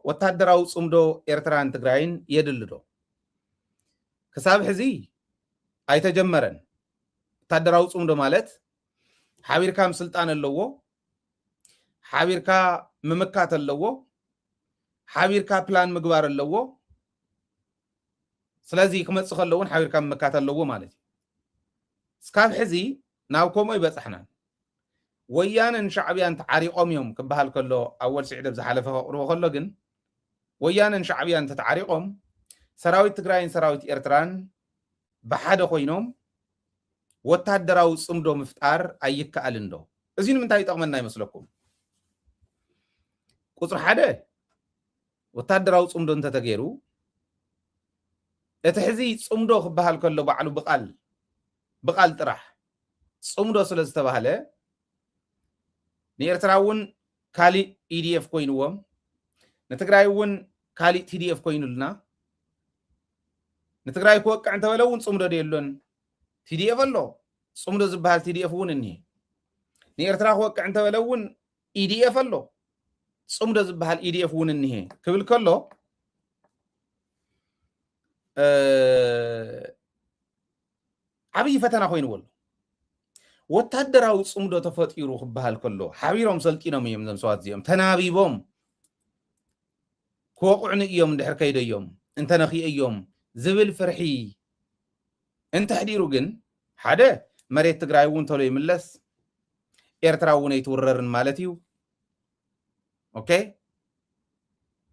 ወታደራዊ ጽምዶ ኤርትራን ትግራይን የድሊ ዶ? ክሳብ ሕዚ ኣይተጀመረን። ወታደራዊ ጽምዶ ማለት ሓቢርካ ምስልጣን ኣለዎ፣ ሓቢርካ ምምካት ኣለዎ፣ ሓቢርካ ፕላን ምግባር ኣለዎ። ስለዚ ክመጽእ ከሎ እውን ሓቢርካ ምምካት ኣለዎ ማለት እዩ። እስካብ ሕዚ ናብ ከምኡ ኣይበጻሕናን። ወያነን ሻዕብያን ተዓሪቖም እዮም ክበሃል ከሎ፣ ኣወል ስዒድ ኣብ ዝሓለፈ ከቕርቦ ከሎ ግን፣ ወያነን ሻዕብያን እንተተዓሪቖም፣ ሰራዊት ትግራይን ሰራዊት ኤርትራን ብሓደ ኮይኖም ወታደራዊ ጽምዶ ምፍጣር ኣይከኣልን ዶ? እዚ ንምንታይ ይጠቕመና ይመስለኩም? ቁጽሪ ሓደ፣ ወታደራዊ ጽምዶ እንተተገይሩ፣ እቲ ሕዚ ጽምዶ ክበሃል ከሎ ባዕሉ ብቓል፣ ብቓል ጥራሕ ጽምዶ ስለ ዝተባህለ፣ ንኤርትራ እውን ካሊእ ኢዲኤፍ ኮይንዎም፣ ንትግራይ እውን ካሊእ ቲዲኤፍ ኮይኑልና። ንትግራይ ክወቅዕ እንተበለ እውን ጽምዶ ዶ የሎን? ቲዲኤፍ ኣሎ። ጽምዶ ዝበሃል ቲዲኤፍ እውን እኒሄ። ንኤርትራ ክወቅዕ እንተበለ እውን ኢዲኤፍ ኣሎ። ጽምዶ ዝበሃል ኢዲኤፍ እውን እኒሄ ክብል ከሎ፣ እ፣ ዓብዪ ፈተና ኮይንዎ ኣሎ። ወታደራዊ ጽምዶ ተፈጢሩ ክበሃል ከሎ፣ ሓቢሮም ሰልጢኖም እዮም እዞም ሰባት እዚኦም፣ ተናቢቦም ክወቕዑኒ እዮም እንድሕር ከይደዮም፣ እንተነኺኤዮም ዝብል ፍርሒ እንተሕዲሩ ግን፣ ሓደ፣ መሬት ትግራይ እውን ቶሎ ይምለስ፣ ኤርትራ እውን ኣይትውረርን ማለት እዩ። ኦኬ፣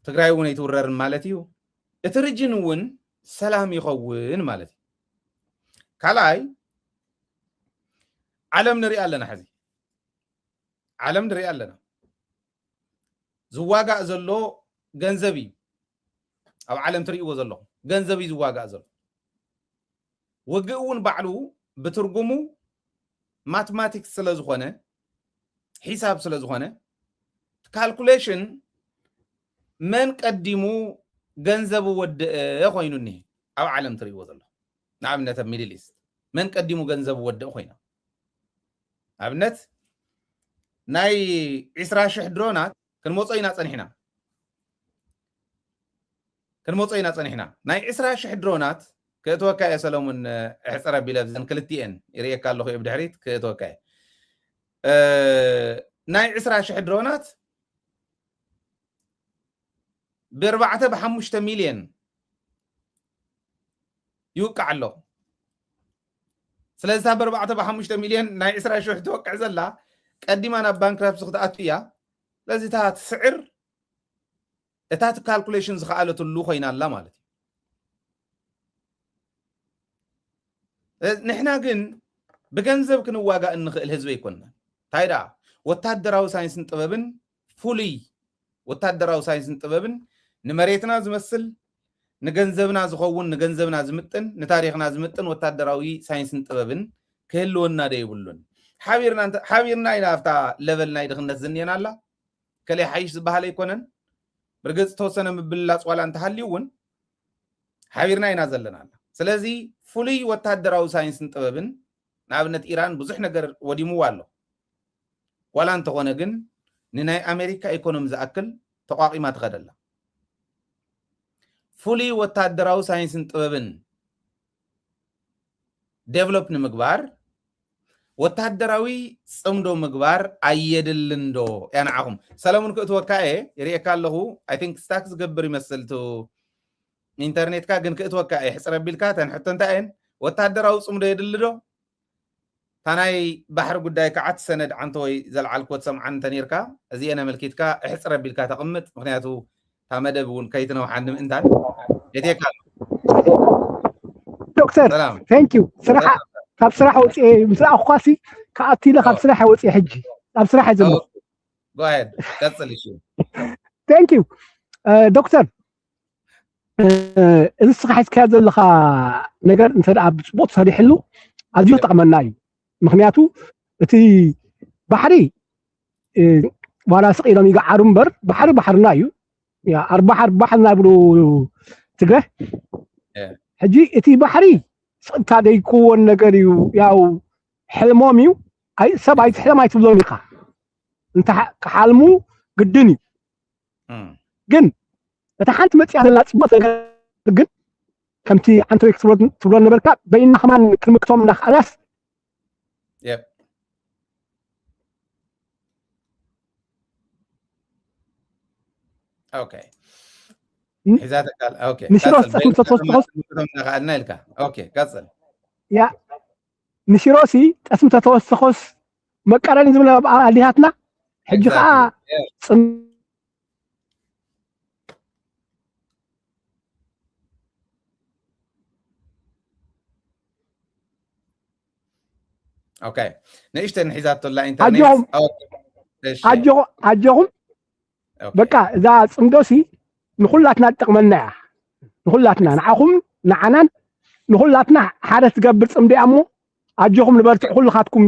ትግራይ እውን ኣይትውረርን ማለት እዩ። እቲ ሪጅን እውን ሰላም ይኸውን ማለት እዩ። ካልኣይ፣ ዓለም ንሪኣ ኣለና። ሕዚ ዓለም ንሪኣ ኣለና። ዝዋጋእ ዘሎ ገንዘብ እዩ። ኣብ ዓለም ትርእይዎ ዘለኹም ገንዘብ እዩ ዝዋጋእ ዘሎ። ውግእ እውን ባዕሉ ብትርጉሙ ማትማቲክስ ስለ ዝኾነ፣ ሒሳብ ስለ ዝኾነ፣ ካልኩሌሽን መን ቀዲሙ ገንዘቡ ወደአ ኮይኑ እኒሄ። ኣብ ዓለም ትርእይዎ ዘሎ፣ ንኣብነት ኣብ ሚድል ኢስት መን ቀዲሙ ገንዘቡ ወደአ ኮይና፣ ኣብነት ናይ ዒስራ ሽሕ ድሮናት ክንመጾ ኢና ጸኒሕና። ክንመጾ ኢና ጸኒሕና። ናይ ዒስራ ሽሕ ድሮናት ክእትወካ እየ ሰለሙን፣ እሕጽር ኣቢለ ኣብዘን ክልቲኤን ይርእየካ ኣለኹ እየ ብድሕሪት ክእትወካ እየ። እ፣ ናይ ዒስራ ሽሕ ድሮናት ብኣርባዕተ ብሓሙሽተ ሚልዮን ይውቃዕ ኣሎ። ስለዚ እታ ብኣርባዕተ ብሓሙሽተ ሚልዮን ናይ ዒስራ ሽሕ ትወቅዕ ዘላ ቀዲማ ናብ ባንክራፕሲ ክትኣቱ እያ። ስለዚ እታ ትስዕር፣ እታ እቲ ካልኩሌሽን ዝኸኣለትሉ ኮይና ኣላ ማለት እዩ። እ፣ ንሕና ግን ብገንዘብ ክንዋጋእ እንኽእል ህዝቢ ኣይኮንናን። እንታይ ደኣ፣ ወታደራዊ ሳይንስን ጥበብን ፍሉይ ወታደራዊ ሳይንስን ጥበብን ንመሬትና ዝመስል፣ ንገንዘብና ዝኸውን፣ ንገንዘብና ዝምጥን፣ ንታሪኽና ዝምጥን ወታደራዊ ሳይንስን ጥበብን ክህልወና ዶ የብሉን? ሓቢርና እንተ-፣ ሓቢርና ኢና ኣብታ ለቨል ናይ ድኽነት ዝንኤና ኣላ። ከለ ሓይሽ ዝበሃል ኣይኮነን። ብርግጽ ዝተወሰነ ምብልላጽ ዋላ እንተሃልዩ እውን ሓቢርና ኢና ዘለና ኣላ። ስለዚ ፍሉይ ወታደራዊ ሳይንስን ጥበብን፣ ንኣብነት ኢራን ብዙሕ ነገር ወዲምዋ ኣሎ። ዋላ እንተኾነ ግን ንናይ ኣሜሪካ ኢኮኖሚ ዝኣክል ተቋቒማ ትኸደላ። ፍሉይ ወታደራዊ ሳይንስን ጥበብን ዴቨሎፕ ንምግባር ወታደራዊ ጽምዶ ምግባር ኣየድልን ዶ? እያ ንዓኹም። ሰለሙን ክእትወካ እየ፣ ይርእየካ ኣለኹ። I think ስታክ ዝገብር ይመስል ቱ ኢንተርኔትካ፣ ግን ክእትወካ እየ። ሕጽር ኣቢልካ፣ እተን ሕቶ እንታይ እየን? ወታደራዊ ጽምዶ የድሊ ዶ? እታ ናይ ባሕሪ ጉዳይ ከዓ ትሰነድ ዓንቶ ወይ ዘልዓልክዎ ትሰምዓን እንተ ነይርካ፣ እዚኤን ኣመልኪትካ እሕጽር ኣቢልካ ተቕምጥ። ምኽንያቱ እታ መደብ እውን ከይትነውሓኒ ምእንታን የትየካ ኣለኹ። ዶክተር፣ ሰላም። Thank you። ስራሕ፣ ሰላም። ካብ ስራሕ ወፅኤ ምስ ረኣኹኳሲ፣ ክኣቱ ኢለ ካብ ኦ። ስራሕ ወፅኤ፣ ሕጂ ኣብ ስራሕ እየ ዘለኹ። ኦ፣ go ahead። ቀጽል፣ እሺ። Thank you። እ፣ ዶክተር፣ እ፣ እዚ ንስኻ ሒዝካዮ ዘለኻ ነገር እንተ ደኣ ብፅቡቕ ተሰሪሕሉ ኣዝዩ ይጠቕመና እዩ። ምኽንያቱ እቲ ባሕሪ፣ እ፣ ዋላ ስቕ ኢሎም ይገዓሩ እምበር፣ ባሕሪ ባሕርና እዩ። ያ፣ ኣርባሕ ኣርባሕ እናብሉ ትግረ። እ። ሕጂ እቲ ባሕሪ ስቕታ ዘይክወን ነገር እዩ። ያው ሕልሞም እዩ። ኣይ፣ ሰብ ኣይትሕለም ኣይትብሎም ኢኻ። እንተ ሓ-፣ ክሓልሙ ግድን እዩ። እም። ግን እታ ሓንቲ መፅያ ዘላ ፅቡቅ ነገር ግን ከምቲ ዓንተወይ ክትብሎ ነበርካ በይና ከማን ክንምክቶም እናክኣላስ ሒዛተካል ንሽሮ ጠስሚ ተተወስኾስ ኢልካ ቀፅል። ያ ንሽሮ ሲ ጠስሚ ተተወስኾስ መቀረኒ ዝብለ ኣዴታትና ሕጂ ከዓ ፅም ንእሽተን ሒዛቶላ ኢንተርኔት። ኣጆኹም በቃ እዛ ፅምዶ ሲ ንኩላትና ትጠቅመና እያ። ንኩላትና ንዓኹም ንዓናን ንኩላትና ሓደ ትገብር ፅምዶ እያ እሞ ኣጆኹም ንበርትዕ ኩልኻትኩም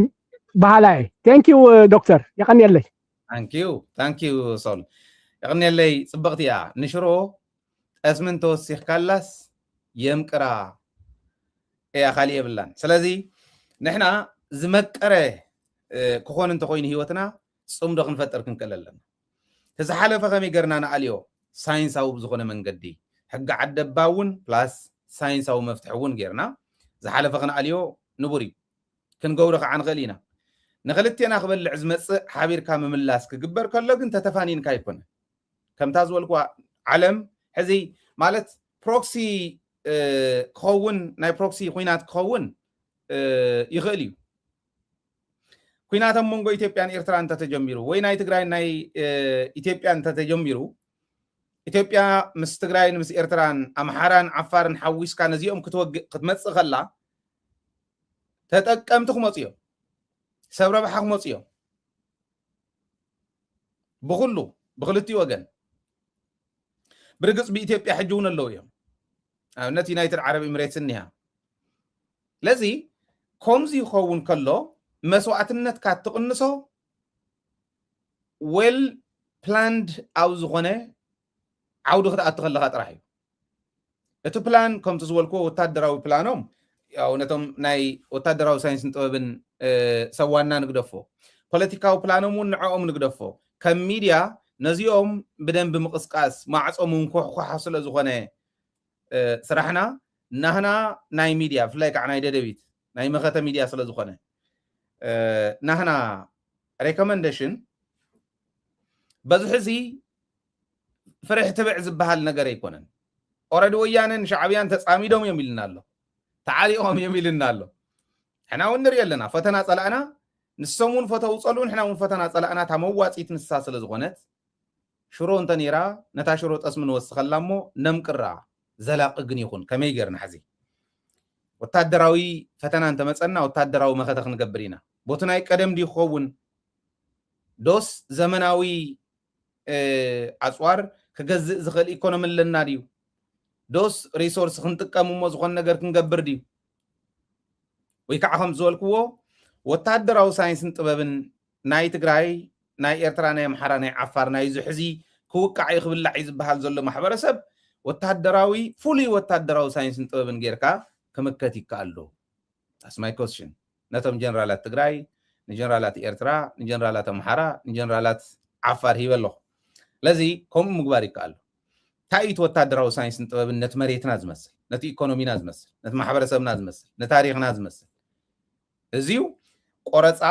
በሃላ እየ። ቴንኪዩ ዶክተር የቀንየለይ። ታንኪዩ ታንኪዩ ሶል የቀንየለይ። ፅብቅቲ እያ ንሽሮ ጠስሚ እንተወሲኽካላስ የምቅራ እያ፣ ካሊእ የብላን። ስለዚ ንሕና ዝመቀረ ክኾን እንተኮይኑ ህይወትና ፅምዶ ክንፈጥር ክንክእል ኣለና። ተዝሓለፈ ከመይ ገርና ንኣልዮ ሳይንሳዊ ብዝኾነ መንገዲ ሕጊ ዓደባ እውን ፕላስ ሳይንሳዊ መፍትሒ እውን ጌርና ዝሓለፈ ክንኣልዮ ንቡር እዩ። ክንገብሮ ከዓ ንኽእል ኢና። ንክልቴና ክበልዕ ዝመፅእ ሓቢርካ ምምላስ ክግበር ከሎ ግን ተተፋኒንካ ኣይኮነ። ከምታ ዝበልኩዋ ዓለም ሕዚ ማለት ፕሮክሲ ክኸውን ናይ ፕሮክሲ ኩናት ክኸውን ይኽእል እዩ። ኩናት ኣብ መንጎ ኢትዮጵያን ኤርትራ እንተተጀሚሩ ወይ ናይ ትግራይ ናይ ኢትዮጵያ እንተተጀሚሩ ኢትዮጵያ ምስ ትግራይን ምስ ኤርትራን ኣምሓራን ዓፋርን ሓዊስካ ነዚኦም ክትወግእ ክትመፅእ ከላ ተጠቀምቲ ክመፁ እዮም። ሰብ ረብሓ ክመፁ እዮም። ብኩሉ ብክልቲኡ ወገን ብርግፅ ብኢትዮጵያ ሕጂ እውን ኣለዉ እዮም። ኣብነት ዩናይትድ ዓረብ ኤምሬትስ እኒሃ። ስለዚ ከምዚ ይኸውን ከሎ መስዋዕትነትካ ትቕንሶ ዌል ፕላንድ ኣብ ዝኾነ ዓውዲ ክትኣቱ ከለካ ጥራሕ እዩ። እቲ ፕላን ከምቲ ዝበልክዎ ወታደራዊ ፕላኖም ያው ነቶም ናይ ወታደራዊ ሳይንስን ጥበብን ሰዋና ንግደፎ፣ ፖለቲካዊ ፕላኖም እውን ንዕኦም ንግደፎ። ከም ሚድያ ነዚኦም ብደንቢ ምቕስቃስ ማዕፆ ምንኩሕኳሓ ስለ ዝኾነ ስራሕና ናህና ናይ ሚድያ ብፍላይ ከዓ ናይ ደደቢት ናይ መኸተ ሚድያ ስለ ዝኾነ ናህና ሬኮመንዴሽን በዚ ሕዚ ፍርሕ ትብዕ ዝበሃል ነገር ኣይኮነን። ኦረዲ ወያነን ሻዕብያን ተፃሚዶም እዮም ኢልና ኣሎ፣ ተዓሊቖም እዮም ኢልና ኣሎ። ሕና እውን ንሪኢ ኣለና። ፈተና ፀላእና ንሶም እውን ፈተው ፀልኡ፣ ንሕና እውን ፈተና ፀላእና። እታ መዋፂት ንሳ ስለ ዝኾነት ሽሮ እንተ ነይራ ነታ ሽሮ ጠስሚ ንወስኸላ እሞ ነምቅራ። ዘላቂ ግን ይኹን ከመይ ገርና ሕዚ ወታደራዊ ፈተና እንተመፀና ወታደራዊ መኸተ ክንገብር ኢና። ቦቲ ናይ ቀደም ድዩ ክኸውን ዶስ ዘመናዊ ኣፅዋር ክገዝእ ዝኽእል ኢኮኖሚ ኣለና ድዩ? ዶስ ሪሶርስ ክንጥቀም እሞ ዝኾን ነገር ክንገብር ድዩ? ወይ ከዓ ከም ዝበልክዎ ወታደራዊ ሳይንስን ጥበብን ናይ ትግራይ ናይ ኤርትራ ናይ ኣምሓራ ናይ ዓፋር ናይ እዚ ሕዚ ክውቃዕ እዩ ክብላዕ እዩ ዝበሃል ዘሎ ማሕበረሰብ ወታደራዊ ፍሉይ ወታደራዊ ሳይንስን ጥበብን ጌርካ ክምከት ይከኣል ዶ? That's my question። ነቶም ጀነራላት ትግራይ ንጀነራላት ኤርትራ ንጀነራላት ኣምሓራ ንጀነራላት ዓፋር ሂበ ኣለኹ። ስለዚ ከምኡ ምግባር ይከኣል ዶ? እንታይ እዩ እቲ ወታደራዊ ሳይንስን ጥበብን ነቲ መሬትና ዝመስል ነቲ ኢኮኖሚና ዝመስል ነቲ ማሕበረሰብና ዝመስል ንታሪክና ዝመስል? እዚዩ ቆረፃ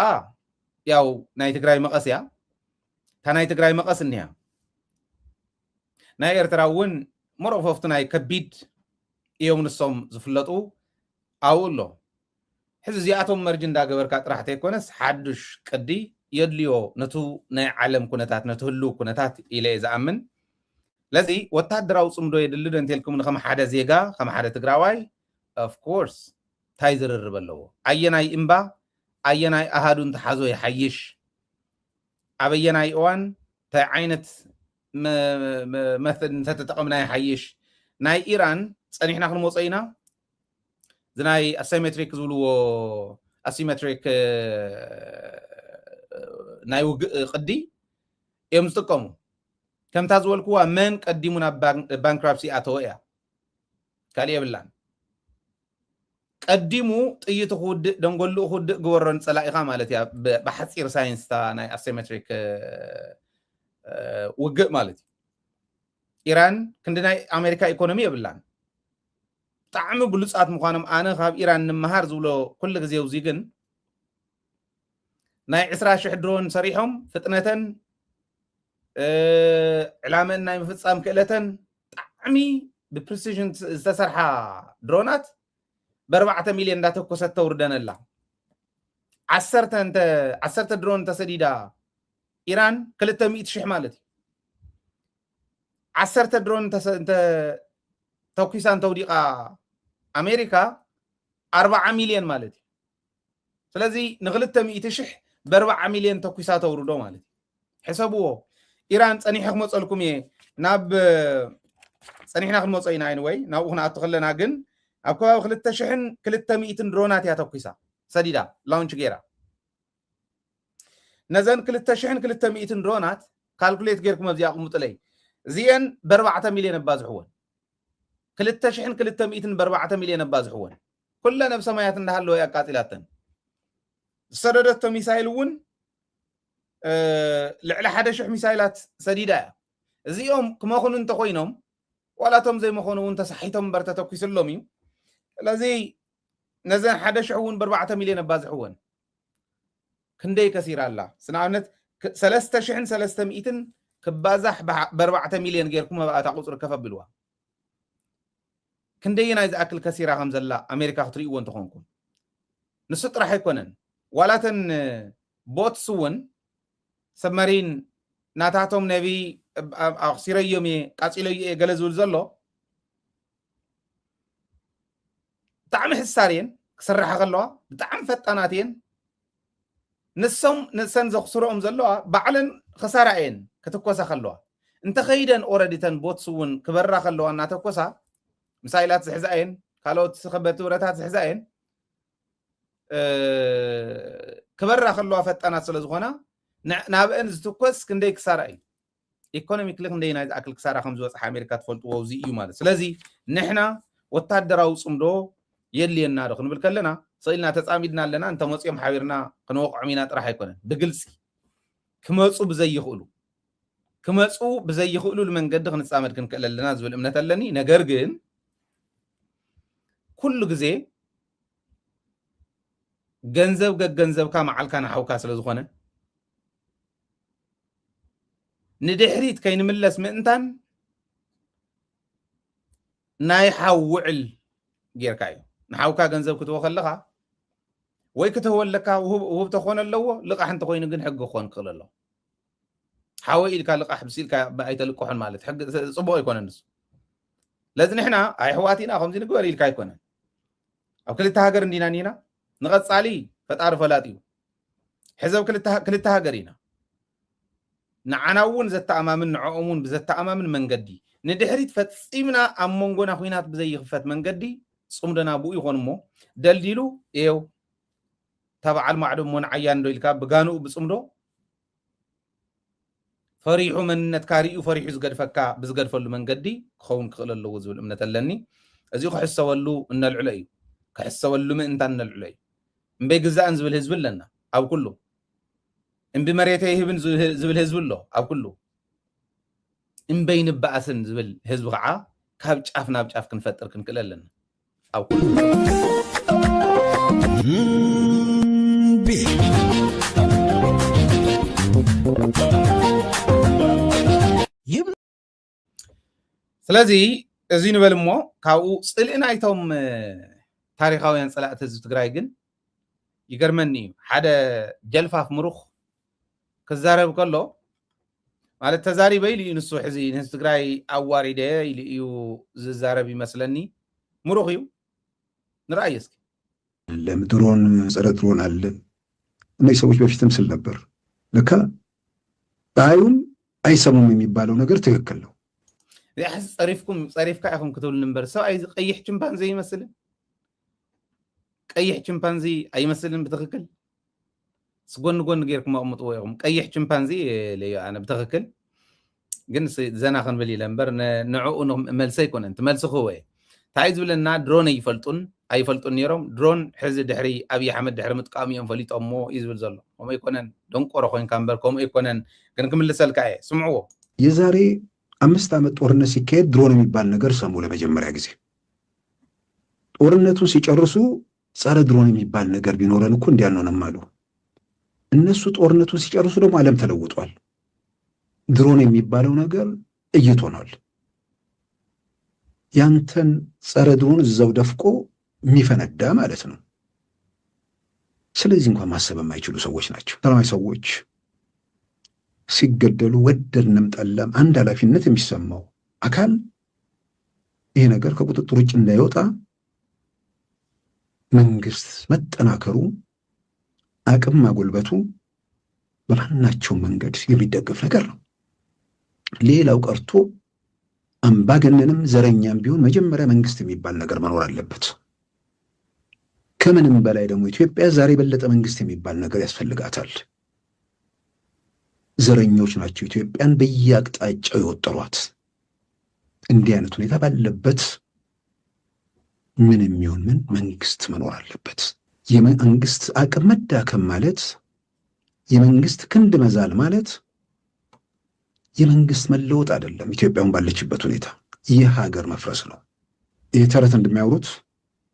ያው ናይ ትግራይ መቐስ እያ። እታ ናይ ትግራይ መቐስ እኒያ ናይ ኤርትራ እውን መረፎፍቲ ናይ ከቢድ እዮም ንሶም ዝፍለጡ ኣብኡ ኣሎ። ሕዚ እዚኣቶም መርጅ እንዳገበርካ ጥራሕ ተይኮነስ ሓዱሽ ቅዲ የድልዮ ነቱ ናይ ዓለም ኩነታት ነቲ ህልው ኩነታት ኢለ እየ ዝኣምን። ስለዚ ወታደራዊ ፅምዶ የድሊ ዶ እንተልኩም ንከም ሓደ ዜጋ ከም ሓደ ትግራዋይ ኦፍኮርስ እንታይ ዝርርብ ኣለዎ? ኣየናይ እምባ ኣየናይ ኣሃዱ እንተሓዞ ይሓይሽ? ኣበየናይ እዋን እንታይ ዓይነት መተድ እንተተጠቐምና ይሓይሽ? ናይ ኢራን ፀኒሕና ክንመፆ ኢና። እዚ ናይ ኣሲሜትሪክ ዝብልዎ ኣሲሜትሪክ ናይ ውግእ ቅዲ እዮም ዝጥቀሙ። ከምታ ዝበልክዋ መን ቀዲሙ ናብ ባንክራፕሲ ኣተወ እያ፣ ካልእ የብላን። ቀዲሙ ጥይቱ ክውድእ ደንጎልኡ ክውድእ ግበሮ ንፀላኢኻ ማለት እያ። ብሓፂር ሳይንስታ ናይ ኣሲሜትሪክ ውግእ ማለት እዩ። ኢራን ክንዲ ናይ ኣሜሪካ ኢኮኖሚ የብላን። ብጣዕሚ ብሉፃት ምዃኖም ኣነ ካብ ኢራን ንምሃር ዝብሎ ኩሉ ግዜ። እዚ ግን ናይ ዕስራ ሽሕ ድሮን ሰሪሖም ፍጥነተን ዕላመን ናይ ምፍፃም ክእለተን ብጣዕሚ ብፕሪሲዥን ዝተሰርሓ ድሮናት ብኣርባዕተ ሚልዮን እንዳተኮሰት ተውርደን ኣላ። ዓሰርተ ድሮን እንተሰዲዳ ኢራን ክልተ ሚእቲ ሽሕ ማለት እዩ። ዓሰርተ ድሮን ተኩሳ እንተውዲቓ ኣሜሪካ ኣርባዓ ሚልዮን ማለት እዩ። ስለዚ ንክልተ ሚእቲ ሽሕ ብኣርባዓ ሚልዮን ተኩሳ ተውርዶ ማለት እዩ። ሕሰብዎ። ኢራን ጸኒሐ ክመጸልኩም እየ ናብ ጸኒሕና ክንመጾ ኢና ወይ ናብኡ ክንኣቱ ከለና ግን ኣብ ከባቢ ክልተ ሽሕን ክልተ ሚእትን ድሮናት እያ ተኩሳ ሰዲዳ ላውንች ገይራ። ነዘን ክልተ ሽሕን ክልተ ሚእትን ድሮናት ካልኩሌት ጌርኩም ኣብዚ ኣቕምጡለይ። እዚአን ብኣርባዕተ ሚልዮን ኣባዝሕወን። ክልተ ሽሕን ክልተ ሚእትን ብኣርባዕተ ሚልዮን ኣባዝሕወን። ኩለን ኣብ ሰማያት እንዳሃለወ ኣቃጺላተን። ዝሰደደቶ ሚሳይል እውን ልዕሊ ሓደ ሽሕ ሚሳይላት ሰዲዳ እያ። እዚኦም ክመኹኑ እንተኮይኖም ዋላቶም ዘይመኾኑ እውን ተሳሒቶም እምበር ተተኩስሎም እዩ። ስለዚ ነዘን ሓደ ሽሕ እውን ብኣርባዕተ ሚልዮን ኣባዝሕወን። ክንደይ ከሲራ ኣላ? ንኣብነት ሰለስተ ሽሕን ሰለስተ ሚእትን ክባዛሕ ብኣርባዕተ ሚልዮን ጌርኩም ኣብኣታ ቁፅሪ ከፍ ኣቢልዋ። ክንደየናይ ዝኣክል ከሲራ ከም ዘላ ኣሜሪካ ክትርእይዎ እንተኾንኩም ንሱ ጥራሕ ኣይኮነን። ዋላተን ቦትስ እውን ሰብመሪን ናታቶም ነቢ ኣኽሲረዮም እየ ቃፂለዮ እየ ገለ ዝብል ዘሎ ብጣዕሚ ሕሳር እየን ክስርሓ ከለዋ ብጣዕሚ ፈጣናት እየን። ንሶም ንሰን ዘኽስረኦም ዘለዋ ባዕለን ክሳራ እየን ክትኮሳ ከለዋ እንተኸይደን ኦረዲተን ቦትስ እውን ክበራ ከለዋ እናተኮሳ ምሳይላት ዝሕዛ እየን ካልኦት ከበድቲ ብረታት ዝሕዛ እየን ክበራ ከለዋ ፈጣናት ስለ ዝኾና ናብአን ዝትኮስ ክንደይ ክሳራ እዩ። ኢኮኖሚክሊ ክንደይ ናይ ዝኣክል ክሳራ ከም ዝበፅሓ ኣሜሪካ ትፈልጥዎ እዚ እዩ ማለት። ስለዚ ንሕና ወታደራዊ ፅምዶ የድልየና ዶ ክንብል ከለና ስኢልና ተፃሚድና ኣለና እንተመፅኦም ሓቢርና ክንወቕዖም ኢና ጥራሕ ኣይኮነን። ብግልፂ ክመፁ ብዘይኽእሉ ክመፁ ብዘይኽእሉሉ መንገዲ ክንፃመድ ክንክእል ኣለና ዝብል እምነት ኣለኒ። ነገር ግን ኩሉ ግዜ ገንዘብ ገገንዘብካ መዓልካ ንሓውካ ስለ ዝኾነ ንድሕሪት ከይንምለስ ምእንታን ናይ ሓው ውዕል ጌርካ እዩ። ንሓውካ ገንዘብ ክትህቦ ከለኻ ወይ ክትህቦ ኣለካ ውህብ ተኾነ ኣለዎ ልቓሕ እንተኾይኑ ግን ሕጊ ክኾን ክኽእል ኣለዎ። ሓወይ ኢልካ ልቓሕ ብስ ኢልካ ኣይተልቅሖን ማለት ሕጊ ፅቡቕ ኣይኮነን ንሱ። ስለዚ ንሕና ኣሕዋት ኢና ከምዚ ንግበር ኢልካ ኣይኮነን። ኣብ ክልተ ሃገር እንዲና እኒና ንቐፃሊ ፈጣሪ ፈላጥ እዩ። ሕዘብ ክልተ ሃገር ኢና። ንዓና እውን ዘተኣማምን ንዕኦም እውን ብዘተኣማምን መንገዲ ንድሕሪት ፈፂምና ኣብ መንጎና ኩናት ብዘይኽፈት መንገዲ ፅምዶና ብኡ ይኾን እሞ ደልዲሉ እየው እታ በዓል ማዕዶ እሞ ንዓያ እንዶ ኢልካ ብጋንኡ ብፅምዶ ፈሪሑ መንነትካ ርእዩ ፈሪሑ ዝገድፈካ ብዝገድፈሉ መንገዲ ክኸውን ክኽእል ኣለዎ ዝብል እምነት ኣለኒ። እዚ ክሕሰበሉ እነልዕሎ እዩ። ክሕሰበሉ ምእንታን እነልዕሎ እዩ። እምበይ ግዛእን ዝብል ህዝቢ ኣለና ኣብ ኩሉ። እምቢ መሬተይ ይህብን ዝብል ህዝቢ ኣሎ ኣብ ኩሉ። እምበይ ንበኣስን ዝብል ህዝቢ ከዓ ካብ ጫፍ ናብ ጫፍ ክንፈጥር ክንክእል ኣለና። ኣብ ኩሉ ስለዚ እዚ ንበል እሞ ካብኡ ፅልኢ ናይቶም ታሪካውያን ፀላእቲ ህዝቢ ትግራይ ግን ይገርመኒ እዩ። ሓደ ጀልፋፍ ምሩኽ ክዛረብ ከሎ ማለት ተዛሪበ ኢሉ እዩ ንሱ ሕዚ ንህዝቢ ትግራይ ኣዋሪደ ኢሉ እዩ ዝዛረብ ይመስለኒ። ምሩኽ እዩ። ንርኣየ እስኪ። አለ ድሮን ጸረ ድሮን አለ። እነዚህ ሰዎች በፊትም ስል ነበር ለካ አያዩም አይሰሙም የሚባለው ነገር ትክክል ነው። ጸሪፍኩም ጸሪፍካ ኢኹም ክትብሉኒ እምበር ሰብኣይ እዚ ቀይሕ ችምፓንዚ ይመስልን ቀይሕ ችምፓንዚ ኣይመስልን ብትክክል ጎን ጎን ጌርኩም ኣቕምጥዎ ኢኹም። ቀይሕ ችምፓንዚ ኢለዮ ኣነ ብትክክል ግን ዘና ክንብል ኢለ እምበር ንዕኡ መልሲ ኣይኮነን። እቲ መልሲ ክህቦ እየ። እንታይ ዝብለና ድሮን ኣይፈልጡን ኣይፈልጡን ነይሮም። ድሮን ሕዚ ድሕሪ ኣብይ ኣሕመድ ድሕሪ ምጥቃሙ እዮም ፈሊጦሞ እዩ ዝብል ዘሎ። ከምኡ ኣይኮነን። ደንቆሮ ኮይንካ እምበር ከምኡ ኣይኮነን። ግን ክምልሰልካ እየ። ስምዕዎ። የዛሬ አምስት ዓመት ጦርነት ሲካሄድ ድሮን የሚባል ነገር ሰሙ ለመጀመሪያ ጊዜ። ጦርነቱን ሲጨርሱ ጸረ ድሮን የሚባል ነገር ቢኖረን እኮ እንዲህ አንሆንም አሉ። እነሱ ጦርነቱን ሲጨርሱ ደግሞ ዓለም ተለውጧል። ድሮን የሚባለው ነገር ጥይት ሆኗል። ያንተን ጸረ ድሮን እዛው ደፍቆ የሚፈነዳ ማለት ነው። ስለዚህ እንኳን ማሰብ የማይችሉ ሰዎች ናቸው። ሰላማዊ ሰዎች ሲገደሉ ወደድንም ጠላም አንድ ኃላፊነት የሚሰማው አካል ይሄ ነገር ከቁጥጥር ውጭ እንዳይወጣ መንግስት መጠናከሩ፣ አቅም ማጎልበቱ በማናቸው መንገድ የሚደገፍ ነገር ነው። ሌላው ቀርቶ አምባገነንም ዘረኛም ቢሆን መጀመሪያ መንግስት የሚባል ነገር መኖር አለበት። ከምንም በላይ ደግሞ ኢትዮጵያ ዛሬ የበለጠ መንግስት የሚባል ነገር ያስፈልጋታል። ዘረኞች ናቸው ኢትዮጵያን በየአቅጣጫው የወጠሯት። እንዲህ አይነት ሁኔታ ባለበት ምን የሚሆን ምን መንግስት መኖር አለበት። የመንግስት አቅም መዳከም ማለት የመንግስት ክንድ መዛል ማለት የመንግስት መለወጥ አይደለም። ኢትዮጵያውን ባለችበት ሁኔታ የሀገር መፍረስ ነው። ይህ ተረት እንደሚያወሩት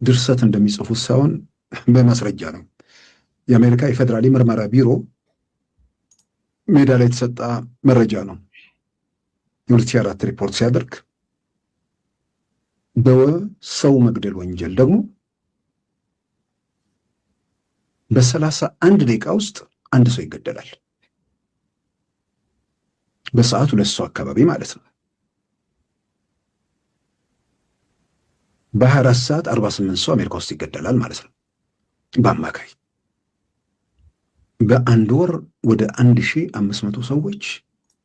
ድርሰት እንደሚጽፉት ሳይሆን በማስረጃ ነው። የአሜሪካ የፌዴራል ምርመራ ቢሮ ሜዳ ላይ የተሰጣ መረጃ ነው። የ ሁለት ሺህ አራት ሪፖርት ሲያደርግ በሰው መግደል ወንጀል ደግሞ በሰላሳ አንድ ደቂቃ ውስጥ አንድ ሰው ይገደላል። በሰዓት ሁለት ሰው አካባቢ ማለት ነው። በ24 ሰዓት አርባ ስምንት ሰው አሜሪካ ውስጥ ይገደላል ማለት ነው። በአማካይ በአንድ ወር ወደ አንድ ሺህ አምስት መቶ ሰዎች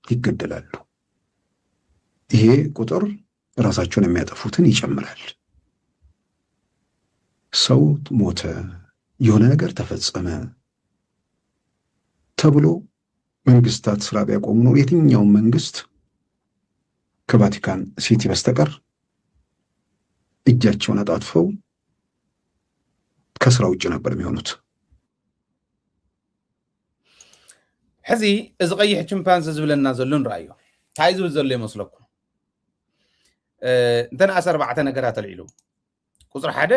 ይገደላሉ። ይሄ ቁጥር ራሳቸውን የሚያጠፉትን ይጨምራል። ሰው ሞተ፣ የሆነ ነገር ተፈጸመ ተብሎ መንግስታት ስራ ቢያቆሙ ነው የትኛውም መንግስት ከቫቲካን ሲቲ በስተቀር እጃቸውን አጣጥፈው ከስራ ውጭ ነበር የሚሆኑት። ሕዚ እዚ ቀይሕ ችምፓንዚ ዝብለና ዘሎ ንርኣዮ። እንታይ ዝብል ዘሎ ይመስለኩም? እንተንኣስ ኣርባዕተ ነገራት ኣልዒሉ። ቁፅሪ ሓደ፣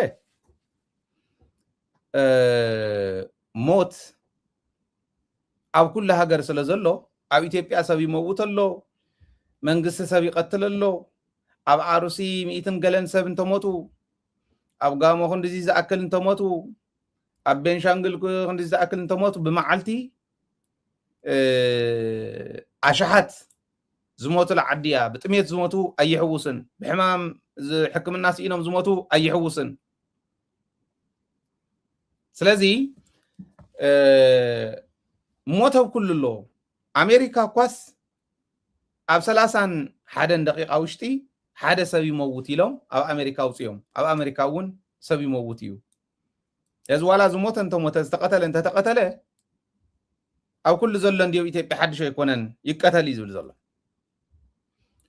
ሞት ኣብ ኩሉ ሃገር ስለ ዘሎ፣ ኣብ ኢትዮጵያ ሰብ ይመውት ኣሎ፣ መንግስቲ ሰብ ይቐትል ኣሎ። ኣብ ኣሩሲ ሚእትን ገለን ሰብ እንተሞቱ፣ ኣብ ጋሞ ክንዲዚ ዝኣክል እንተሞቱ፣ ኣብ ቤንሻንጉል ክንዲዚ ዝኣክል እንተሞቱ፣ ብመዓልቲ ኣሽሓት ዝሞቱላ ዓዲ እያ። ብጥሜት ዝሞቱ ኣይሕውስን፣ ብሕማም ሕክምና ስኢኖም ዝሞቱ ኣይሕውስን። ስለዚ ሞት ኣብ ኩሉ ኣሎ። ኣሜሪካ እኳስ ኣብ ሰላሳን ሓደን ደቂቃ ውሽጢ ሓደ ሰብ ይመውት ኢሎም ኣብ ኣሜሪካ ኣውፅኦም። ኣብ ኣሜሪካ እውን ሰብ ይመውት እዩ። እዚ ዋላ ዝሞተ እንተሞተ፣ ዝተቐተለ እንተተቐተለ፣ ኣብ ኩሉ ዘሎ እንዲዮ ኢትዮጵያ ሓድሽ ኣይኮነን፣ ይቀተል እዩ ዝብል ዘሎ።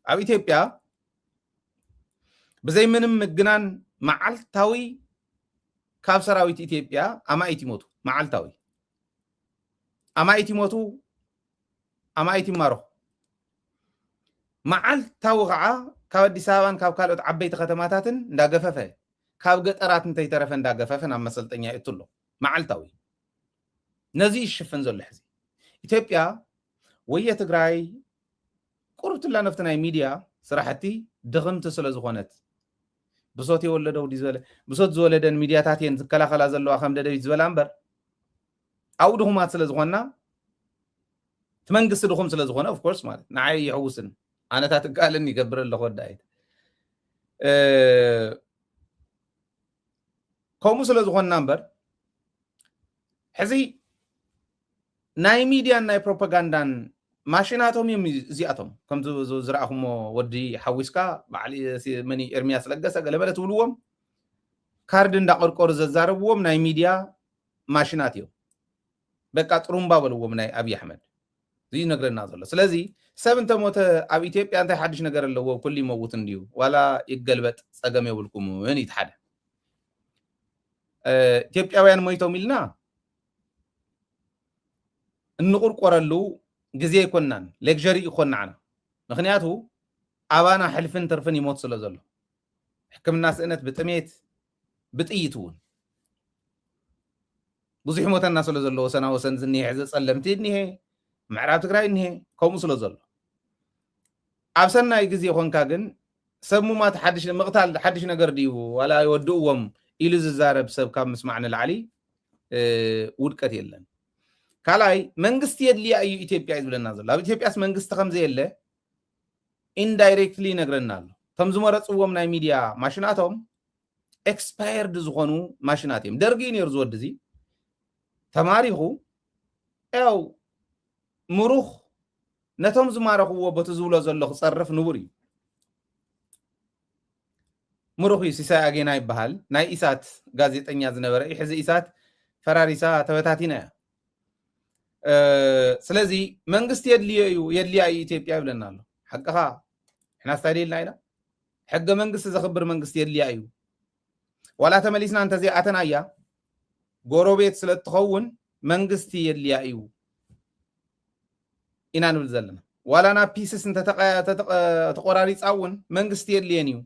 ኣብ ኢትዮጵያ ብዘይ ምንም ምግናን መዓልታዊ ካብ ሰራዊት ኢትዮጵያ ኣማኢት ይሞቱ። መዓልታዊ ኣማኢት ይሞቱ፣ ኣማኢት ይማረኹ። መዓልታዊ ከዓ ካብ ኣዲስ ኣበባን ካብ ካልኦት ዓበይቲ ከተማታትን እንዳገፈፈ፣ ካብ ገጠራት እንተይተረፈ እንዳገፈፈ ናብ መሰልጠኛ ይእቱ ኣሎ። መዓልታዊ ነዚ ይሽፍን ዘሎ ሕዚ። ኢትዮጵያ ወየ ትግራይ ቁርብትላ ነፍቲ ናይ ሚድያ ስራሕቲ ድኽምቲ ስለ ዝኾነት፣ ብሶት የወለደው ድዩ ዝበለ፣ ብሶት ዝወለደን ሚድያታት እየን ዝከላኸላ ዘለዋ ከም ደደቢት ዝበላ እምበር፣ ኣብኡ ድኹማት ስለ ዝኾና፣ እቲ መንግስቲ ድኹም ስለ ዝኾነ፣ of course ማለት ንዓይ ይሕውስን፣ ኣነታት እቃልን ይገብር ኣለኹ ወዳይት። እ፣ ከምኡ ስለ ዝኾንና እምበር፣ ሕዚ ናይ ሚድያን ናይ ፕሮፓጋንዳን ማሽናቶም እዮም እዚኣቶም። ከምዚ ዝ-፣ ዝረኣኹሞ ወዲ ሓዊስካ፣ በዓል ሲ-፣ መን እዩ፣ ኤርሚያስ ለገሰ ገለመለ ትብልዎም፣ ካርድ እንዳቆርቆሩ ዘዛረብዎም ናይ ሚድያ ማሽናት እዮም። በቃ ጥሩምባ በልዎም ናይ ኣብይ ኣሕመድ። እዚ ይነግረና ዘሎ። ስለዚ ሰብ እንተሞተ ኣብ ኢትዮጵያ እንታይ ሓድሽ ነገር ኣለዎ? ኩሉ ይመውት እንድዩ። ዋላ ይገልበጥ ጸገም የብልኩምን እዩ እቲ ሓደ። እ፣ ኢትዮጵያውያን ሞይቶም ኢልና እንቁርቆረሉ ግዜ ኣይኮናን፣ ሌክዠሪ ይኾን ንዓና። ምኽንያቱ ኣባና ሕልፍን ትርፍን ይሞት ስለ ዘሎ፣ ሕክምና ስእነት ብጥሜት ብጥይት እውን ብዙሕ ይሞተና ስለ ዘሎ፣ ወሰና ወሰን ዝኒሄ ሕዚ ጸለምቲ እኒሄ፣ ምዕራብ ትግራይ እኒሄ፣ ከምኡ ስለ ዘሎ፣ ኣብ ሰናይ ግዜ ኮንካ ግን ሰብ ሙማት ሓድሽ ምቕታል ሓድሽ ነገር ድዩ ዋላ ይወድእዎም ኢሉ ዝዛረብ ሰብ ካብ ምስማዕ ንላዕሊ ውድቀት የለን። ካልኣይ መንግስቲ የድልያ እዩ ኢትዮጵያ እዩ ዝብለና ዘሎ። ኣብ ኢትዮጵያስ መንግስቲ ከምዘየለ ኢንዳይሬክትሊ ይነግረና ኣሎ። እቶም ዝመረፅዎም ናይ ሚድያ ማሽናቶም ኤክስፓየርድ ዝኾኑ ማሽናት እዮም። ደርጊ እዩ ነይሩ ዝወዲ እዚ ተማሪኹ ያው ምሩኽ ነቶም ዝማረኽዎ በቲ ዝብሎ ዘሎ ክጸርፍ ንቡር እዩ። ምሩኽ እዩ፣ ሲሳይ ኣጌና ይበሃል። ናይ ኢሳት ጋዜጠኛ ዝነበረ እዩ። ሕዚ ኢሳት ፈራሪሳ ተበታቲና እያ። ስለዚ መንግስቲ የድልዮ እዩ፣ የድልያ እዩ ኢትዮጵያ ይብለና ኣሎ። ሓቅኻ፣ ንሕና ስታይ ደልና ኢና። ሕገ መንግስቲ ዘኽብር መንግስቲ የድልያ እዩ። ዋላ ተመሊስና እንተዘይኣተናያ ጎረቤት ስለ እትኸውን መንግስቲ የድልያ እዩ ኢና ንብል ዘለና። ዋላ ናብ ፒስስ እንተተቆራሪፃ እውን መንግስቲ የድልየን እዩ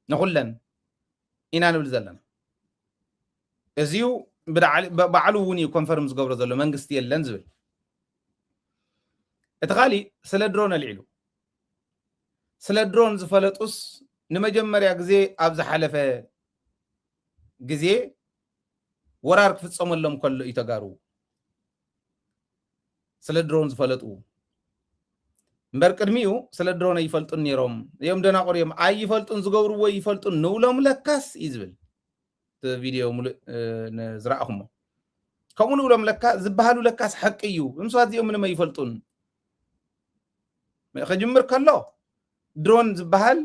ንኩለን ኢና ንብል ዘለና። እዚዩ ባዕሉ እውን እዩ ኮንፈርም ዝገብሮ ዘሎ መንግስቲ የለን ዝብል። እቲ ካሊእ ስለ ድሮን ኣልዒሉ፣ ስለ ድሮን ዝፈለጡስ ንመጀመርያ ግዜ ኣብ ዝሓለፈ ግዜ ወራር ክፍፀመሎም ከሎ እዩ ተጋሩ ስለ ድሮን ዝፈለጡ። እምበር ቅድሚኡ ስለ ድሮን ኣይፈልጡን ነይሮም እዮም፣ ደናቑር እዮም፣ ኣይፈልጡን፣ ዝገብርዎ ይፈልጡን ንብሎም ለካስ እዩ ዝብል። እቲ ቪድዮ ሙሉእ ዝረኣኹሞ ከምኡ ንብሎም ለካ ዝበሃሉ ለካስ ሓቂ እዩ። እምስዋት እዚኦም ምንም ኣይፈልጡን። ክጅምር ከሎ ድሮን ዝበሃል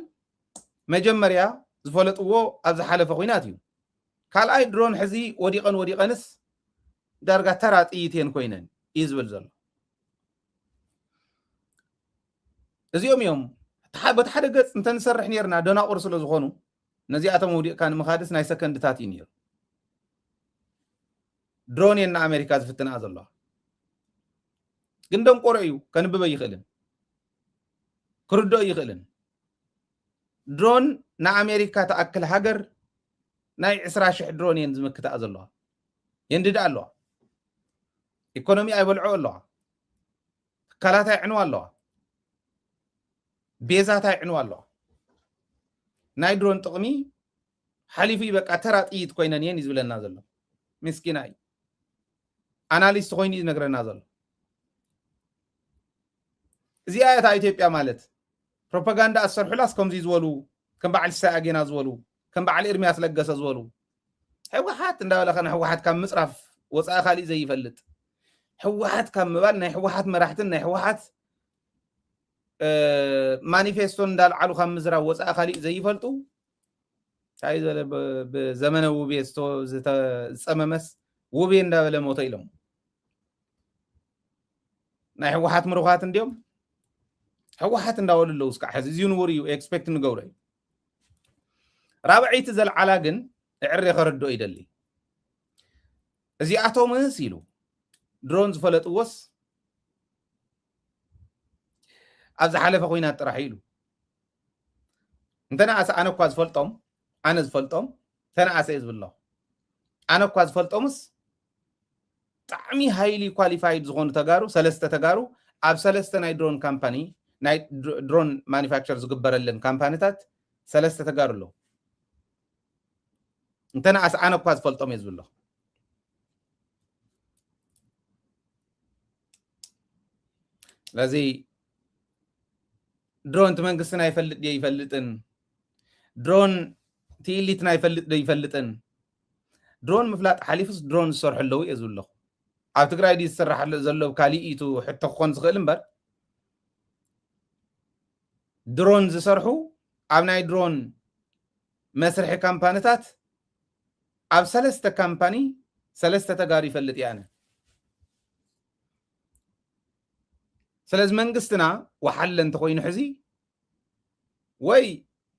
መጀመርያ ዝፈለጥዎ ኣብ ዝሓለፈ ኩናት እዩ። ካልኣይ ድሮን ሕዚ ወዲቐን ወዲቐንስ ዳርጋ ተራ ጥይት እየን ኮይነን እዩ ዝብል ዘሎ። እዚኦም እዮም በቲ ሓደ ገፅ እንተንሰርሕ ነርና ደናቑር ስለ ዝኾኑ ነዚኣቶም ውዲቕካ ንምኻድስ ናይ ሰከንድታት እዩ ነይሩ። ድሮን እየን ንኣሜሪካ ዝፍትንኣ ዘለዋ። ግን ደንቆሮ እዩ፣ ከንብብ ኣይኽእልን ክርድኦ ኣይኽእልን። ድሮን ንኣሜሪካ ትኣክል ሃገር ናይ ዕስራ ሽሕ ድሮን እየን ዝምክትኣ ዘለዋ። የንድድኣ ኣለዋ። ኢኮኖሚ ኣይበልዖ ኣለዋ። ትካላት ኣይዕንዋ ኣለዋ። ቤዛት ኣይዕንዋ ኣለዋ። ናይ ድሮን ጥቕሚ ሓሊፉ እዩ፣ በቃ ተራ ጥይት ኮይነን እየን እዩ ዝብለና ዘሎ። ምስኪና እዩ። ኣናሊስት ኮይኑ እዩ ዝነግረና ዘሎ። እዚኣ እታ ኢትዮጵያ ማለት። ፕሮፓጋንዳ ዝሰርሑላስ ከምዚ ዝበሉ ከም በዓል ሲሳይ ኣጌና ዝበሉ ከም በዓል ኤርሚያስ ለገሰ ዝበሉ ህወሓት እንዳበለ ከነ ህወሓት ካብ ምፅራፍ ወፃኢ ካሊእ ዘይፈልጥ፣ ህወሓት ካብ ምባል ናይ ህወሓት መራሕትን ናይ ህወሓት ማኒፌስቶን እንዳልዓሉ ካብ ምዝራብ ወፃኢ ካሊእ ዘይፈልጡ እንታይ ዝበለ ብዘመነ ውቤ ዝፀመመስ ውቤ እንዳበለ ሞተ ኢሎም። ናይ ህወሓት ምሩኻት እንዲዮም ህወሓት እንዳበሉ ኣለዉ። እስካዕ ሕዚ እዚዩ ንቡር እዩ፣ ኤክስፔክት ንገብሮ እዩ። ራብዐይቲ ዘልዓላ ግን እዕሬ ከረድኦ ይደሊ። እዚኣቶምስ ኢሉ ድሮን ዝፈለጥዎስ ኣብ ዝሓለፈ ኮይናት ጥራሕ ኢሉ። እንተነኣሰ ኣነ እኳ ዝፈልጦም ኣነ ዝፈልጦም ተነኣሰ እየ ዝብሎ። ኣነ እኳ ዝፈልጦምስ ብጣዕሚ ሃይሊ ኳሊፋይድ ዝኾኑ ተጋሩ ሰለስተ ተጋሩ ኣብ ሰለስተ ናይ ድሮን ካምፓኒ ናይ ድሮን ማኒፋክቸር ዝግበረለን ካምፓኒታት ሰለስተ ተጋሩ ኣለዉ። እንተነኣሰ ኣነ እኳ ዝፈልጦም እየ ዝብሎ። ስለዚ ድሮን እቲ መንግስትና ይፈልጥ ድየ ይፈልጥን ድሮን እቲ ኢሊትና ይፈልጥ ዶ ይፈልጥን ድሮን ምፍላጥ ሓሊፉስ ድሮን ዝሰርሑ ኣለዉ እየ ዝብለኹ። ኣብ ትግራይ ድዩ ዝስራሕ ዘሎ ካልእ እዩ እቲ ሕቶ ክኾን ዝኽእል እምበር ድሮን ዝሰርሑ ኣብ ናይ ድሮን መስርሒ ካምፓኒታት ኣብ ሰለስተ ካምፓኒ ሰለስተ ተጋሩ ይፈልጥ እየ ኣነ። ስለዚ መንግስትና ወሓለ እንተኮይኑ ሕዚ ወይ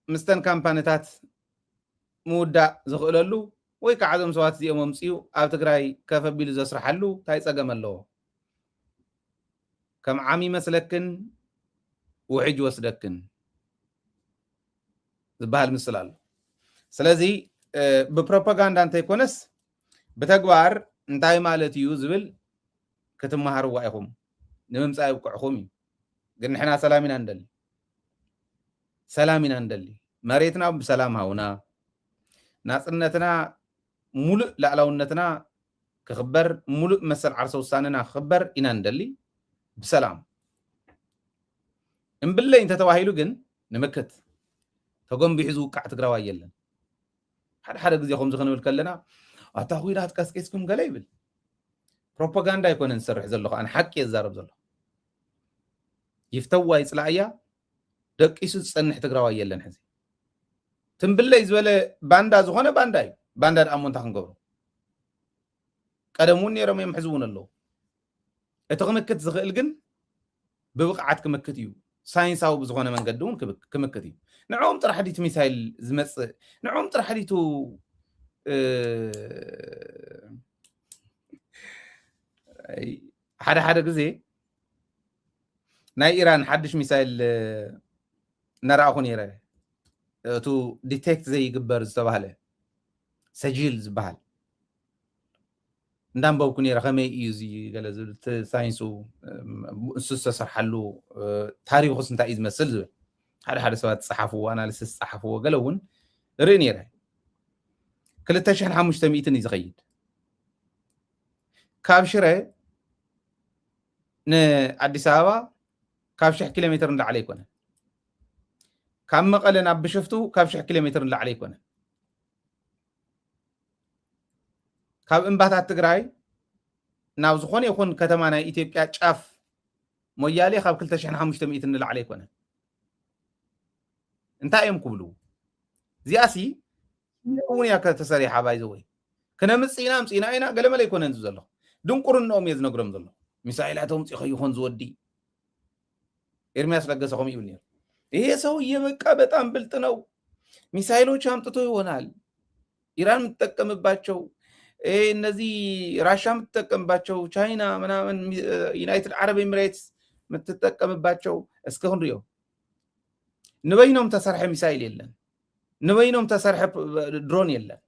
ምስተን ካምፓኒታት ምውዳእ ዝኽእለሉ ወይ ከዓ እዞም ሰባት እዚኦም ኣምፅኡ ኣብ ትግራይ ከፍ ኣቢሉ ዘስርሓሉ እንታይ ፀገም ኣለዎ? ከም ዓሚ ይመስለክን ውሕጅ ይወስደክን። ዝበሃል ምስል ኣሎ። ስለዚ ብፕሮፓጋንዳ እንተይኮነስ ብተግባር እንታይ ማለት እዩ ዝብል ክትመሃርዋ ኢኹም፣ ንምምፃእ ይብቅዕኹም እዩ። ግን ንሕና ሰላም ኢና ንደሊ፣ ሰላም ኢና ንደሊ። መሬትና ብሰላም ሃውና፣ ናፅነትና፣ ሙሉእ ላዕላውነትና ክኽበር፣ ሙሉእ መሰል ዓርሰ ውሳነና ክኽበር ኢና ንደሊ ብሰላም። እምብለይ እንተተባሂሉ ግን ንምክት፣ ተጎንቢሑ ዝውቃዕ ትግራዋይ የለን። ሓደ ሓደ ግዜ ከምዚ ክንብል ከለና ኣታ ኩናት ቀስቂስኩም ገለ ይብል። ፕሮፓጋንዳ ኣይኮነን ዝሰርሕ ዘለኹ፣ ኣነ ሓቂ እየ ዝዛረብ ዘለኹ። ይፍተዋ ይፅላእያ ደቂሱ ዝፀንሕ ትግራዋይ የለን። ሕዚ ትምብለይ ዝበለ ባንዳ ዝኾነ ባንዳ እዩ። ባንዳ ደኣ እሞ እንታይ ክንገብሮ? ቀደም እውን ነይሮም እዮም፣ ሕዚ እውን ኣለዉ። እቲ ክምክት ዝኽእል ግን ብብቕዓት ክምክት እዩ። ሳይንሳዊ ብዝኾነ መንገዲ እውን ክምክት እዩ። ንዕኦም ጥራሕ ዲቲ ሚሳይል ዝመፅእ? ንዕኦም ጥራሕ ዲቱ ሓደ ሓደ ግዜ ናይ ኢራን ሓድሽ ሚሳይል እናረኣኹ ነይረ። እቱ ዲቴክት ዘይግበር ዝተባህለ ሰጂል ዝበሃል እንዳንበብኩ ነይረ። ከመይ እዩ እዚ ገለ ዝብል እቲ ሳይንሱ እሱ ዝተሰርሓሉ ታሪኩስ እንታይ እዩ ዝመስል ዝብል ሓደ ሓደ ሰባት ዝፀሓፍዎ ኣናሊሲስ ዝፀሓፍዎ ገለ እውን ርኢ ነይረ። ክልተ ሽሕን ሓሙሽተ ሚእትን እዩ ዝኸይድ። ካብ ሽረ ንኣዲስ ኣበባ ካብ ሽሕ ኪሎ ሜትር ንላዕሊ ኣይኮነን። ካብ መቐለ ናብ ብሽፍቱ ካብ ሽሕ ኪሎ ሜትር ንላዕሊ ኣይኮነን። ካብ እምባታት ትግራይ ናብ ዝኾነ ይኹን ከተማ ናይ ኢትዮጵያ ጫፍ ሞያሌ ካብ ክልተ ሽሕን ሓሙሽተ ሚእትን ንላዕሊ ኣይኮነን። እንታይ እዮም ክብሉ? እዚኣሲ እውን እያ ከተሰሪሓ ባይዘወይ ክነምፅእ ኢና ኣምፅእና ኢና ገለመለ ኣይኮነን ዝብሎ ዘለኹ። ድንቁርንኦም እየ ዝነግሮም ዘለኹ። ሚሳይላት ኣውፂእኸ ይኾን ዝወዲ ኤርሚያስ ለገሰ ከምኡ ይብል ነይሩ። ይሄ ሰውዬ በቃ በጣም ብልጥ ነው። ሚሳይሎች አምጥቶ ይሆናል ኢራን የምትጠቀምባቸው፣ እነዚህ ራሻ የምትጠቀምባቸው፣ ቻይና ምናምን፣ ዩናይትድ አረብ ኤሚሬትስ የምትጠቀምባቸው። እስከ ክንሪኦ። ንበይኖም ተሰርሐ ሚሳይል የለን። ንበይኖም ተሰርሐ ድሮን የለን።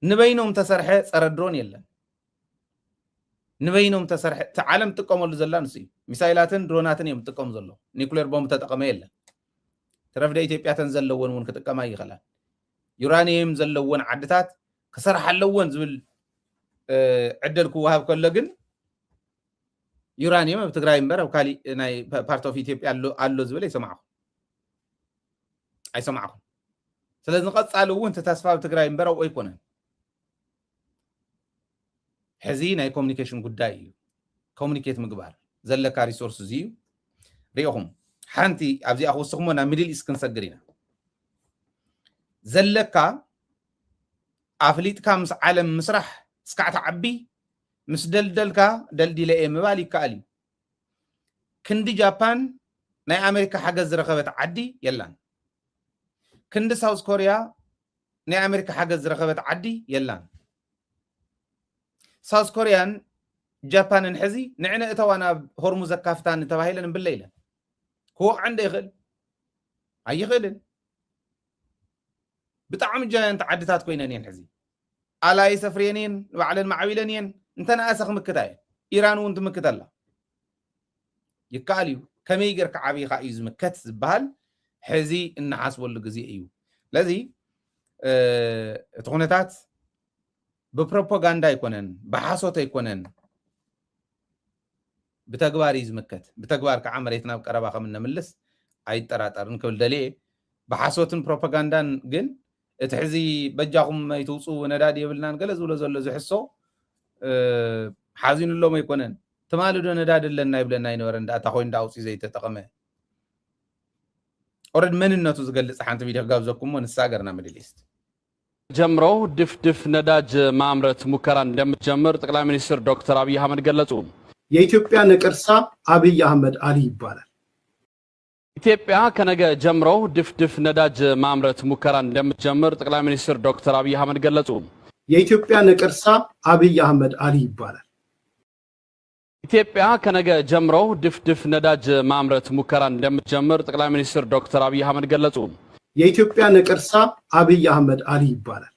ንበይኖም ተሰርሐ ፀረ ድሮን የለን። ንበይኖም ተሰርሐ፣ እቲ ዓለም ትጥቀመሉ ዘላ ንሱ እዩ። ሚሳይላትን ድሮናትን እዮም ዝጥቀሙ ዘለዉ። ኒኩሌር ቦምብ ተጠቐመ የለን። ተረፍደ ኢትዮጵያ ተን ዘለወን እውን ክጥቀማ ይኽእላን። ዩራኒየም ዘለወን ዓድታት ክሰርሓ ኣለወን ዝብል ዕድል ክወሃብ ከሎ ግን ዩራኒየም ኣብ ትግራይ እምበር ኣብ ካሊእ ናይ ፓርት ኦፍ ኢትዮጵያ ኣሎ ዝብል ኣይሰማዕኹ ኣይሰማዕኹም። ስለዚ ንቐፃሊ እውን እቲ ተስፋ ኣብ ትግራይ እምበር ኣብኡ ኣይኮነን። ሕዚ ናይ ኮሚኒኬሽን ጉዳይ እዩ። ኮሚኒኬት ምግባር ዘለካ ሪሶርስ እዚ እዩ። ሪኢኹም ሓንቲ ኣብዚኣ ክውስኽሞ ናብ ሚድል ኢስት ክንሰግር ኢና። ዘለካ ኣፍሊጥካ ምስ ዓለም ምስራሕ እስካዕ ትዓቢ ምስ ደልደልካ ደልዲለ እየ ምባል ይከኣል እዩ። ክንዲ ጃፓን ናይ ኣሜሪካ ሓገዝ ዝረኸበት ዓዲ የላን። ክንዲ ሳውዝ ኮርያ ናይ ኣሜሪካ ሓገዝ ዝረኸበት ዓዲ የላን። ሳውዝ ኮርያን ጃፓንን ሕዚ ንዕነ እተዋ ናብ ሆርሙዝ ኣካፍታኒ ተባሂለን እምብለ ኢለን ክወቕዐን ዶ ይኽእል? ኣይኽእልን። ብጣዕሚ ጃያንት ዓድታት ኮይነን እየን ሕዚ። ኣላይስ ኣፍርየን እየን፣ ንባዕለን ማዕቢለን እየን። እንተነኣሰ ክምክታ እየን። ኢራን እውን ትምክት ኣላ። ይከኣል እዩ። ከመይ ጌርካ ዓብኻ እዩ ዝምከት ዝበሃል ሕዚ እንሓስበሉ ግዜ እዩ። ስለዚ እቲ ኩነታት ብፕሮፓጋንዳ ኣይኮነን፣ ብሓሶት ኣይኮነን፣ ብተግባር እዩ ዝምከት። ብተግባር ከዓ መሬትና ኣብ ቀረባ ከም እነምልስ ኣይጠራጠርን ክብል ደልየ። ብሓሶትን ፕሮፓጋንዳን ግን እቲ ሕዚ በጃኹም ኣይትውፁ ነዳዲ የብልናን ገለ ዝብሎ ዘሎ ዝሕሶ ሓዚኑሎም ኣይኮነን። ትማሊ ዶ ነዳዲ ኣለና ይብለና ኣይነበረ እንዳ እታ ኮይኑ ዳ ኣውፅኡ ዘይተጠቐመ ኦረድ መንነቱ ዝገልፅ ሓንቲ ቪድዮ ክጋብዘኩሞ ንሳ ገርና ሚድል ኢስት ጀምሮ ድፍድፍ ነዳጅ ማምረት ሙከራ እንደምትጀምር ጠቅላይ ሚኒስትር ዶክተር አብይ አህመድ ገለጹ። የኢትዮጵያ ነቀርሳ አብይ አህመድ አሊ ይባላል። ኢትዮጵያ ከነገ ጀምሮ ድፍድፍ ነዳጅ ማምረት ሙከራ እንደምትጀምር ጠቅላይ ሚኒስትር ዶክተር አብይ አህመድ ገለጹ። የኢትዮጵያ ነቀርሳ አብይ አህመድ አሊ ይባላል። ኢትዮጵያ ከነገ ጀምሮ ድፍድፍ ነዳጅ ማምረት ሙከራ እንደምትጀምር ጠቅላይ ሚኒስትር ዶክተር አብይ አህመድ ገለጹ። የኢትዮጵያ ነቀርሳ አብይ አህመድ አሊ ይባላል።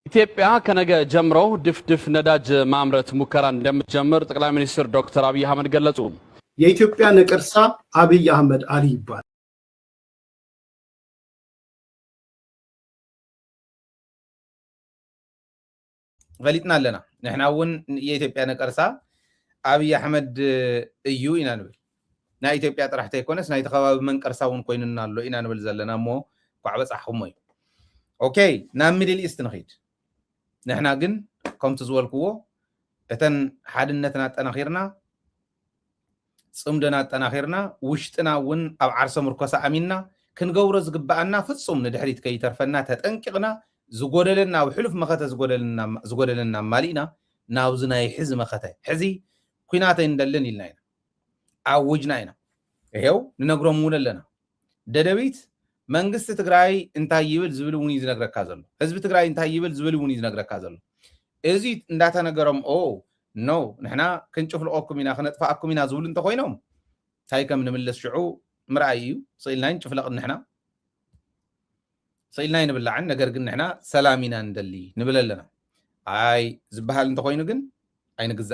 ኢትዮጵያ ከነገ ጀምሮ ድፍድፍ ነዳጅ ማምረት ሙከራ እንደምትጀምር ጠቅላይ ሚኒስትር ዶክተር አብይ አህመድ ገለጹ። የኢትዮጵያ ነቀርሳ አብይ አህመድ አሊ ይባላል። ፈሊጥና ኣለና። ንሕና እውን የኢትዮጵያ ነቀርሳ ኣብይ ኣሕመድ እዩ ኢና ንብል። ናይ ኢትዮጵያ ጥራሕ ተይኮነስ ናይቲ ከባቢ መንቀርሳ እውን ኮይኑና ኣሎ ኢና ንብል ዘለና እሞ፣ ኳዕ በጻሕኩሞ እዩ። ኦኬ፣ ናብ ሚድል ኢስት ንኺድ። ንሕና ግን ከምቲ ዝበልክዎ እተን ሓድነትና ኣጠናኺርና፣ ጽምደና ኣጠናኺርና፣ ውሽጥና እውን ኣብ ዓርሰ ምርኮሳ ኣሚንና ክንገብሮ ዝግበኣና ፍጹም ንድሕሪት ከይተርፈና ተጠንቂቕና፣ ዝጎደለና ኣብ ሕሉፍ መኸተ ዝጎደለና ኣማሊእና ናብዚ ናይ ሕዚ መኸተ፣ ሕዚ ኩናት ኣይንደልን ኢልና ኢና ኣውጅና ኢና። ይሄው ንነግሮም እውን ኣለና። ደደቢት መንግስቲ ትግራይ እንታይ ይብል ዝብል እውን እዩ ዝነግረካ ዘሎ። ህዝቢ ትግራይ እንታይ ይብል ዝብል እውን እዩ ዝነግረካ ዘሎ። እዚ እንዳተነገሮም ኦ ኖ ንሕና ክንጭፍልቐኩም ኢና ክነጥፍኣኩም ኢና ዝብሉ እንተኮይኖም እንታይ ከም ንምለስ ሽዑ ምርኣይ እዩ። ስኢልና ኣይንጭፍለቕን ንሕና ስኢልና ኣይንብላዕን። ነገር ግን ንሕና ሰላም ኢና ንደሊ ንብል ኣለና። ኣይ ዝበሃል እንተኮይኑ ግን ኣይንግዛእ